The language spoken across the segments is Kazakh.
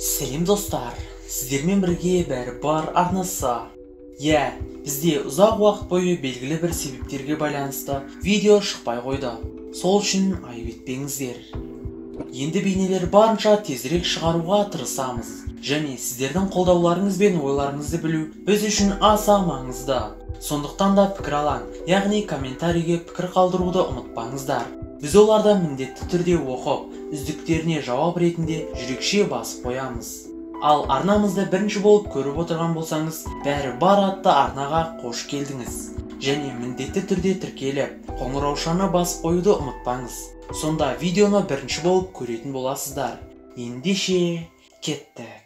Сәлем достар, сіздермен бірге бәрі бар арнасы. Иә, бізде ұзақ уақыт бойы белгілі бір себептерге байланысты видео шықпай қойды. Сол үшін айып етпеңіздер. Енді бейнелер барынша тезірек шығаруға тырысамыз. Және сіздердің қолдауларыңыз бен ойларыңызды білу біз үшін аса маңызды. Сондықтан да пікір алаң, яғни комментарийге пікір қалдыруды ұмытпаңыздар. Біз оларды міндетті түрде оқып, үздіктеріне жауап ретінде жүрекше басып қоямыз. Ал арнамызды бірінші болып көріп отырған болсаңыз, бәрі бар атты арнаға қош келдіңіз. Және міндетті түрде тіркеліп, қоңыраушаны басып қоюды ұмытпаңыз. Сонда видеоны бірінші болып көретін боласыздар. Ендеше, кеттік.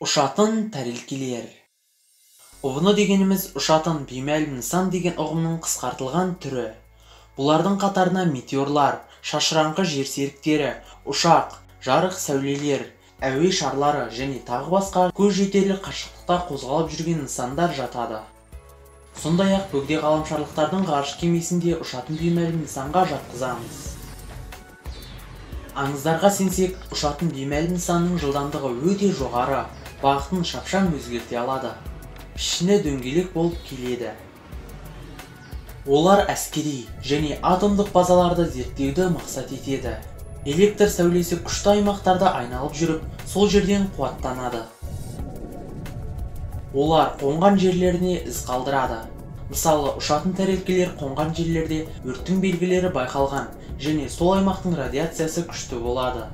Ұшатын тәрелкелер. ҰБН дегеніміз ұшатын беймәлім нысан деген ұғымның қысқартылған түрі. Бұлардың қатарына метеорлар, шашыраңқы жер серіктері, ұшақ, жарық сәулелер, әуе шарлары және тағы басқа көз жетерлік қашықтықта қозғалып жүрген нысандар жатады. Сондай-ақ бөгде ғаламшарлықтардың ғарыш кемесінде ұшатын беймәлім нысанға жатқызамыз. Аңыздарға сенсек, ұшатын беймәлім нысанның жылдамдығы өте жоғары, бағытын шапшаң өзгерте алады. Пішіні дөңгелек болып келеді. Олар әскери және атомдық базаларды зерттеуді мақсат етеді. Электр сәулесі күшті аймақтарда айналып жүріп, сол жерден қуаттанады. Олар қонған жерлеріне із қалдырады. Мысалы, ұшатын тәрелкелер қонған жерлерде өрттің белгілері байқалған және сол аймақтың радиациясы күшті болады.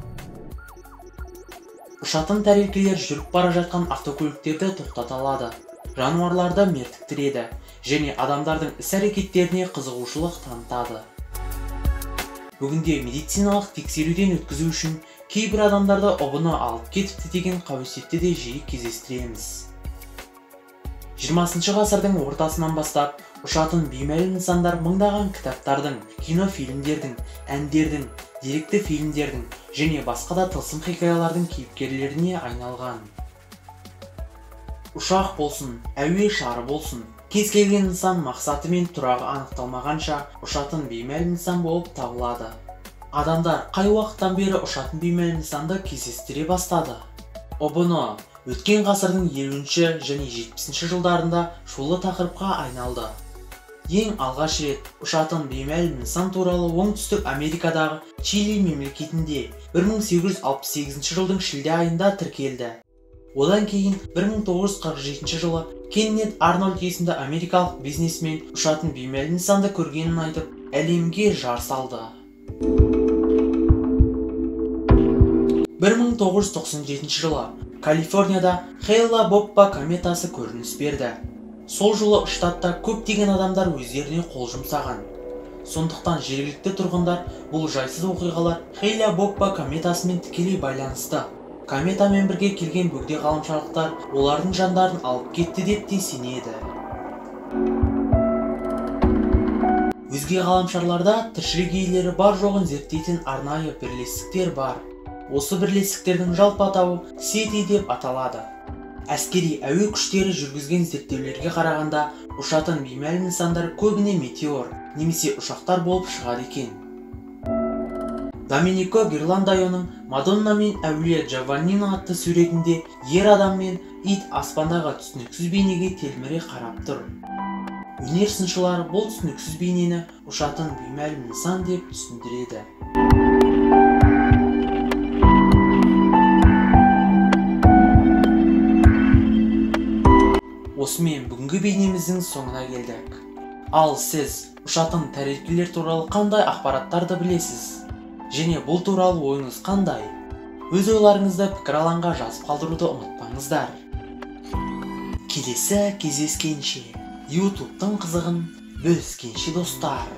Ұшатын тәрелкелер жүріп бара жатқан автокөліктерді тоқтата алады, жануарларды мертіктіреді және адамдардың іс-әрекеттеріне қызығушылық танытады. Бүгінде медициналық тексеруден өткізу үшін кейбір адамдарды ҰБН алып кетіпті деген қауесетті де жиі кездестіреміз. 20-шы ғасырдың ортасынан бастап ұшатын беймәлім нысандар мыңдаған кітаптардың, кинофильмдердің, әндердің, деректі фильмдердің және басқа да тылсым хикаялардың кейіпкерлеріне айналған. Ұшақ болсын, әуе шары болсын, кез келген нысан мақсаты мен тұрағы анықталмағанша ұшатын беймәлім нысан болып табылады. Адамдар қай уақыттан бері ұшатын беймәлім нысанды кездестіре бастады? ҰБН өткен ғасырдың 50-ші және 70-ші жылдарында шулы тақырыпқа айналды. Ең алғаш рет ұшатын беймәлім нысан туралы Оңтүстік Америкадағы Чили мемлекетінде 1868 жылдың шілде айында тіркелді. Одан кейін 1947 жылы Кеннет Арнольд есімді америкалық бизнесмен ұшатын беймәлім нысанды көргенін айтып, әлемге жар салды. 1997 жылы Калифорнияда Хейла-Боппа кометасы көрініс берді. Сол жылы штатта көптеген адамдар өздеріне қол жұмсаған. Сондықтан жергілікті тұрғындар бұл жайсыз оқиғалар Хейла-Боппа кометасымен тікелей байланысты. Кометамен бірге келген бөгде ғаламшарлықтар олардың жандарын алып кетті деп те сенеді. Өзге ғаламшарларда тіршілік иелері бар жоғын зерттейтін арнайы бірлестіктер бар. Осы бірлестіктердің жалпы атауы SETI деп аталады. Әскери әуе күштері жүргізген зерттеулерге қарағанда, ұшатын беймәлім нысандар көбіне метеор немесе ұшақтар болып шығады екен. Доменико Гирландайоның Мадонна мен әулие Джованнино атты суретінде ер адам мен ит аспандағы түсініксіз бейнеге телміре қарап тұр. Өнер сыншылары бұл түсініксіз бейнені ұшатын беймәлім нысан деп түсіндіреді. Осымен бүгінгі бейнеміздің соңына келдік. Ал сіз ұшатын тәрелкелер туралы қандай ақпараттарды білесіз? Және бұл туралы ойыңыз қандай? Өз ойларыңызды пікір алаңға жазып қалдыруды ұмытпаңыздар. Келесі кездескенше, YouTube'тың қызығын бөліскенше достар.